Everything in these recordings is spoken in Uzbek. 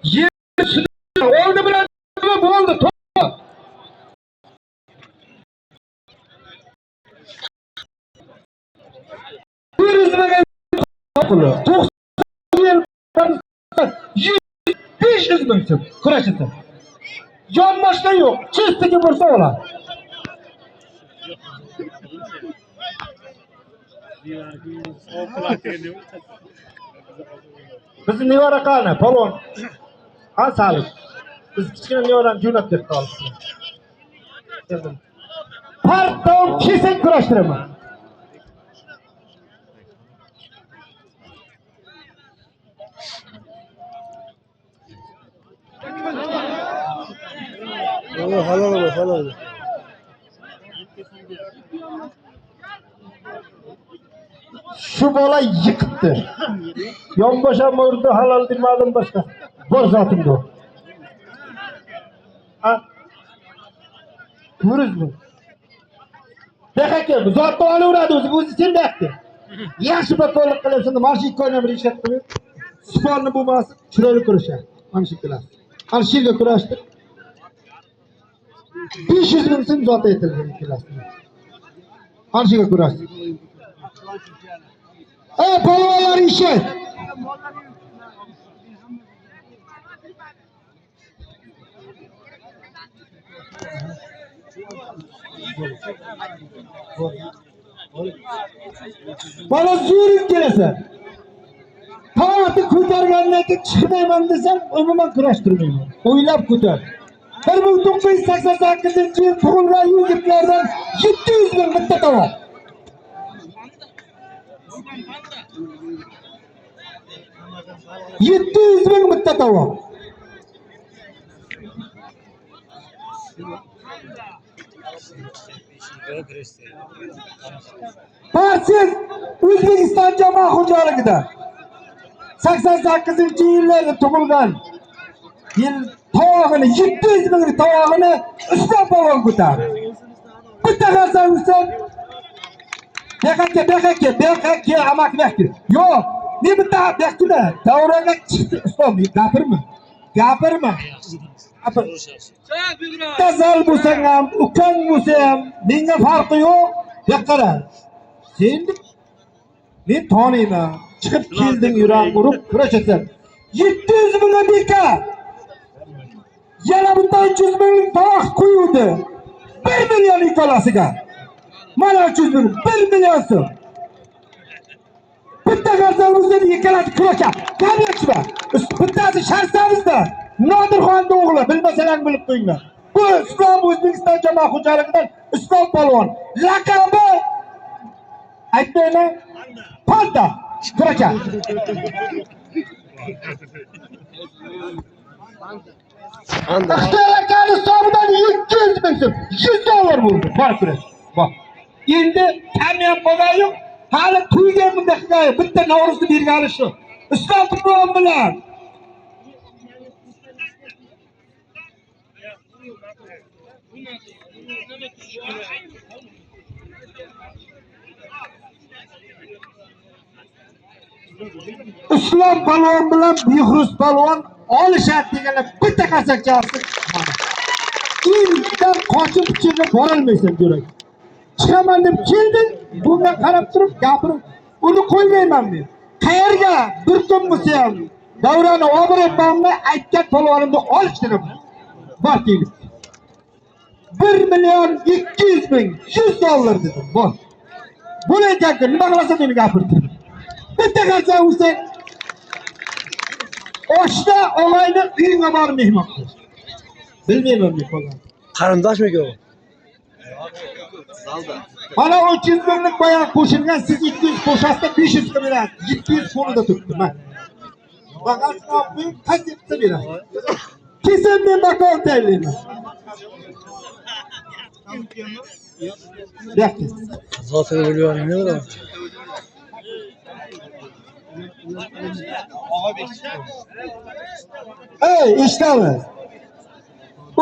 Yer oldi bilan bo'ldi. Puli. 90 500 ming so'm kurashasan. Yonboshda yo'q, chestigi bo'lsa oladi. Bizni nevara qani, polvon. Ha, salik. Biz kichkina nevarani jo'natdik qoldi. Parton kesang kurashtiraman. Halol olur, halol olur. Shu bola yiqitdi. Yonbosham urdi, halol demadim boshqa. Bor zotingda. Ha? Ko'ringizmi? Demak, zotni olaveradi o'zi, o'zi sen deyapti. Yaxshi bakollik qilasan, mana shu ikkovini ham rishat qilib, sporni bo'lmasa chiroyli kurashadi. Mana shu ikkalasi. Mana shu yerga kurashdi. 500 ming so'm zot aytildi ikkalasi. Mana shu yerga kurashdi. Ey polvonlar ishi. Bana zo'ring kelasan. Tovatni ko'targandan keyin chiqmayman desam, umuman kurashtirmayman. O'ylab ko'tar. 1988-yil tug'ilgan yigitlardan 700 ming bitta tovoq. 700 ming bitta tovoq. Parsiz O'zbekiston jamoa xo'jaligida 88-yillarda tug'ilgan yil tovog'ini 700 minglik tovog'ini Islom polvon ko'tardi. Bitta qarsa Islom beqaka, amak beqaka. Yo'q, ne bitta beqkida davraga chiqdi Islom, gapirma. Gapirma. Bitta zal bo'lsang ham, ukang bo'lsa ham, menga farqi yo'q. Bu qara. Sen men taniyman. Chiqib kelding yurak urib kurashasan. 700 mingga beka. Yana bundan 300 minglik tovoq qo'yuvdi. 1 million ikkalasiga. Mana 300 ming, 1 million so'm. Bitta qarsa o'zini ikkalasi kurashadi. Gapirma. Bittasi Sharsavizda Nodirxonni o'g'li, bilmasalar bilib qo'yinglar. Bu Islom O'zbekiston jamoa xo'jaligidan Islom polvon. Laqabi aytmayman. Panda. Kurashadi. Ixtiyor akani hisobidan 700 ming so'm, 100 dollar bo'ldi. Bor kurash. Bor. Endi kami ham qolgani yo'q. Hali to'yga bunday qilgan, bitta Navro'zni bergani shu. Islom polvon bilan Islom polvon bilan Behruz polvon olishadi deganlar bitta qarsak chalsin. Ilkdan qochib chiqib borolmaysan jo'rak. Chiqaman deb kelding, bunga qarab turib gapirib, uni qo'ymayman men. Qayerga bir kun bo'lsa ham davrani olib aytgan polvonimni olishtirib bor kelib. 1 million 200 ming 100 dollar dedim. Bor. Buni aytgan nima qilasan meni gapirtirib. Bitta qarsak ursa oshda og'ayni uyingga borib mehmon qil. Bilmayman men qolgan. Qarindoshmi u? Mana 300 minglik boya qo'shilgan, siz 200 qo'shasizda 500 qilib berasiz. 700 qo'lida turibdi. Mana. Bag'asini olib qo'ying, qaysi qilsa berasiz. Kesin men bakon tayinlayman. Yo'q. Zotini bilib nima bo'ladi? Ey, eshitamiz.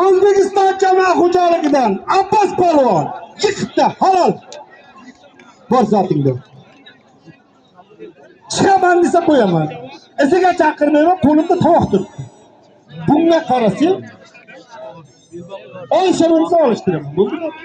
O'zbekiston jamoa xo'jaligidan Abbos polvon yiqitdi, halol. Bor zotingda. Chiqaman desa qo'yaman. Iziga chaqirmayman, qo'limda tovoq turibdi. Bunga qarasang, olsam olsa olishtiraman. Bo'ldimi?